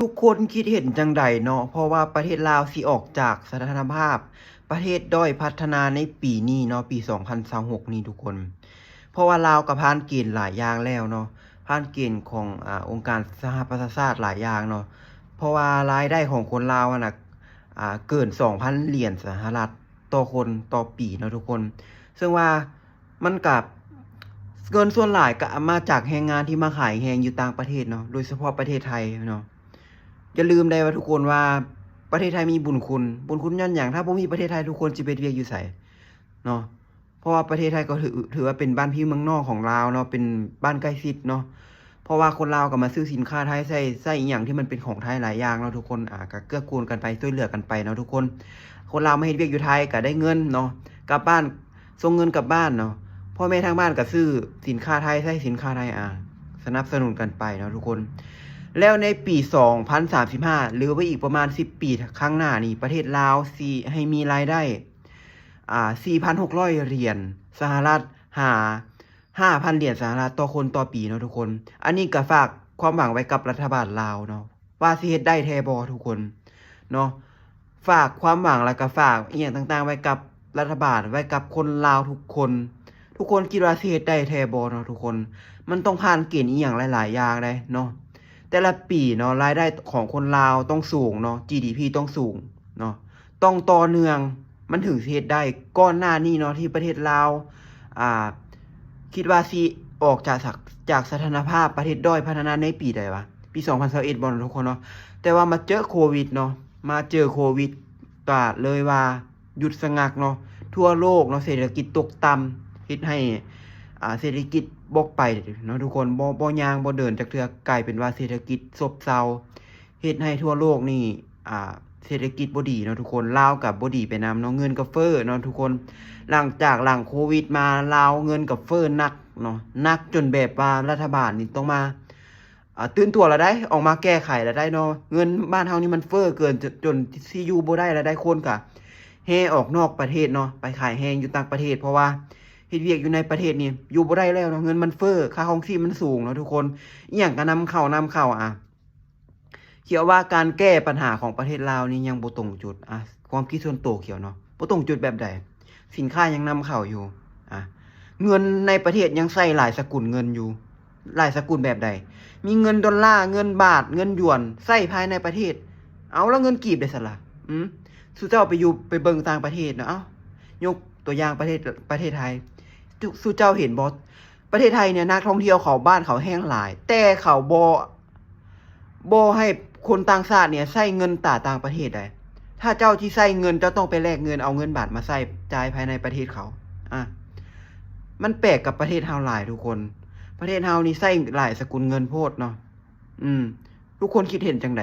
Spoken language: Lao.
ທຸກຄົນຄິດເຫັນຈັ່ງໃດເນາະ? ເພາະວ່າປະເທດລາວຊິອອກຈາກສະຖານະພາບປະເທດດ້ອຍພັດທະນາໃນປີນີ້ເນາະ, ປີສອງພັນຊາວຫົກນີ້ທຸກຄົນ. ເພາະວ່າລາວກໍຜ່ານເກນຫຼາຍຢ່າງແລ້ວເນາະ, ຜ່ານເກນຂອງ ອາ ອົງການສະຫະປະຊາຊາດຫຼາຍຢ່າງເນາະ. ເພາະວ່າລາຍໄດ້ຂອງຄົນລາວຫັ້ນນະ ອາ ເກີນສອງພັນຫຼຽນສະຫະລັດຕໍ່ຄົນຕໍ່ປີເນາະທຸກຄົນ. ເຊິ່ງວ່າ ມັນກະ ເງິນສ່ວນຫຼາຍກະມາຈາກແຮງງານທີ່ມາຂາຍແຮງຢູ່ຕ່າງປະເທດເນາະ, ໂດຍສະເພາະປະເທດໄທເນາະ. ຢ່າລືມໄດ້ວ່າທຸກຄົນວ່າປະເທດໄທມີບຸນຄຸນ, ບຸນຄຸນຍ້ອນຫຍັງ? ຖ້າບໍ່ມີປະເທດໄທ ທຸກຄົນຊິໄປເຮັດວຽກຢູ່ໃສເນາະ? ເພາະວ່າປະເທດໄທກໍຖື ຖືວ່າເປັນບ້ານພີ່ເມືອງນ້ອງຂອງລາວເນາະ, ເປັນບ້ານໃກ້ຊິດເນາະ. ເພາະວ່າຄົນລາວກໍມາຊື້ສິນຄ້າໄທ ໃຊ້ ໃຊ້ອີ່ຫຍັງທີ່ມັນເປັນຂອງໄທຫຼາຍຢ່າງເນາະທຸກຄົນ. ອາ ກໍເກື້ອກູນກັນໄປ ຊ່ວຍເຫຼືອກັນໄປເນາະທຸກຄົນ. ຄົນລາວມາເຮັດວຽກຢູ່ໄທກໍໄດ້ເງິນເນາະ, ກັບບ້ານ ສົ່ງເງິນກັບບ້ານເນາະ, ພໍ່ແມ່ທາງບ້ານກໍຊື້ສິນຄ້າໄທ ໃຊ້ສິນຄ້າໄທ ອາ ສະໜັບສະໜູນກັນໄປເນາະທຸກຄົນ. ແລ້ວໃນປີສອງພັນສາມສິບຫ້າ ຫຼືວ່າອີກປະມານສິບປີຂ້າງໜ້ານີ້ ປະເທດລາວຊິໃຫ້ມີລາຍໄດ້ ອາ ສີ່ພັນຫົກຮ້ອຍຫຼຽນສະຫະລັດ ຫາ ຫ້າພັນຫຼຽນສະຫະລັດຕໍ່ຄົນຕໍ່ປີເນາະທຸກຄົນ. ອັນນີ້ກໍຝາກຄວາມຫວັງໄວ້ກັບລັດຖະບານລາວເນາະ ວ່າຊິເຮັດໄດ້ແທ້ບໍ່ທຸກຄົນເນາະ. ຝາກຄວາມຫວັງ ແລ້ວກໍຝາກອີ່ຫຍັງຕ່າງໆໄວ້ກັບລັດຖະບານ ໄວ້ກັບຄົນລາວທຸກຄົນ. ທຸກຄົນຄິດວ່າຊິເຮັດໄດ້ແທ້ບໍ່ເນາະທຸກຄົນ? ມັນຕ້ອງຜ່ານເກນອີ່ຫຍັງຫຼາຍໆຢ່າງເດ້ເນາະ. ແຕ່ລະປີເນາະ ລາຍໄດ້ຂອງຄົນລາວຕ້ອງສູງເນາະ, ຈີດີພີຕ້ອງສູງເນາະ, ຕ້ອງຕໍ່ເນື່ອງ ມັນເຖິງຊິເຮັດໄດ້. ກ່ອນໜ້ານີ້ເນາະ ທີ່ປະເທດລາວ ອ່າ ຄິດວ່າຊິອອກຈາກ ຈາກສະຖານະພາບປະເທດດ້ອຍພັດທະນາໃນປີໃດວະ? ປີສອງພັນຊາວເອັດບໍ່ເນາະທຸກຄົນເນາະ? ແຕ່ວ່າມາເຈີໂຄວິດເນາະ, ມາເຈີໂຄວິດ ກະເລີຍວ່າຢຸດສະງັກເນາະ. ທົ່ວໂລກເນາະ ເສດຖະກິດຕົກຕ່ຳ ເຮັດໃຫ້ ອ່າ ເສດຖະກິດບໍ່ໄປເນາະທຸກຄົນ, ບໍ່ ບໍ່ຍ່າງບໍ່ເດີນຈັກເທື່ອ, ກາຍເປັນວ່າເສດຖະກິດຊົບເຊົາ. ເຮັດໃຫ້ທົ່ວໂລກນີ້ ອ່າ ເສດຖະກິດບໍ່ດີເນາະທຸກຄົນ, ລາວກໍບໍ່ດີໄປນຳເນາະ, ເງິນກໍເຟີ້ເນາະທຸກຄົນ. ຫຼັງຈາກຫຼັງໂຄວິດມາ ລາວເງິນກໍເຟີ້ໜັກເນາະ, ໜັກຈົນແບບວ່າລັດຖະບານນີ້ຕ້ອງມາ ອ່າ ຕື່ນຕົວແລ້ວໄດ໋, ອອກມາແກ້ໄຂແລ້ວໄດ໋ເນາະ. ເງິນບ້ານເຮົານີ້ມັນເຟີ້ເກີນ ຈົນ ຈົນຊິຢູ່ບໍ່ໄດ້ແລ້ວໄດ໋, ຄົນກໍແຫ່ອອກນອກປະເທດເນາະ, ໄປຂາຍແຮງຢູ່ຕ່າງປະເທດ, ເພາະວ່າເຮັດວຽກຢູ່ໃນປະເທດນີ້ຢູ່ບໍ່ໄດ້ແລ້ວເນາະ, ເງິນມັນເຟີ້, ຄ່າຄອງຊີບມັນສູງເນາະທຸກຄົນ, ອີ່ຫຍັງກໍນຳເຂົ້າ ນຳເຂົ້າ ອ່າ ຂຽວວ່າການແກ້ບັນຫາຂອງປະເທດລາວນີ້ຍັງບໍ່ຕົງຈຸດ. ອ່ະ ຄວາມຄິດສ່ວນໂຕຂຽວເນາະ, ບໍ່ຕົງຈຸດແບບໃດ? ສິນຄ້າຍັງນຳເຂົ້າຢູ່. ອ່ະ ເງິນໃນປະເທດຍັງໃຊ້ຫຼາຍສະກຸນເງິນຢູ່. ຫຼາຍສະກຸນແບບໃດ? ມີເງິນໂດລາ, ເງິນບາດ, ເງິນຢວນ ໃຊ້ພາຍໃນປະເທດ. ເອົາ ແລ້ວເງິນກີບໄດ້ໃສລະ? ອືມ ສູ່ເຈົ້າໄປຢູ່ ໄປເບິ່ງຕ່າງປະເທດເນາະ, ເອົາ ຍົກຕົວຢ່າງປະເທດ ປະເທດໄທ, ສູ່ເຈົ້າເຫັນບໍ່? ປະເທດໄທນີ້ ນັກທ່ອງທ່ຽວເຂົ້າບ້ານເຂົາແຮງຫຼາຍ, ແຕ່ເຂົາບໍ່ ບໍ່ໃຫ້ຄົນຕ່າງຊາດນີ້ໃຊ້ເງິນຕາຕ່າງປະເທດໃດ໋. ຖ້າເຈົ້າຊິໃຊ້ເງິນ ເຈົ້າຕ້ອງໄປແລກເງິນ ເອົາເງິນບາດມາໃຊ້ຈ່າຍພາຍໃນປະເທດເຂົາ. ອ່າ ມັນແປກກັບປະເທດເຮົາຫຼາຍທຸກຄົນ. ປະເທດເຮົານີ້ໃຊ້ຫຼາຍສະກຸນເງິນໂພດເນາະ. ອືມ ທຸກຄົນຄິດເຫັນຈັ່ງໃດ?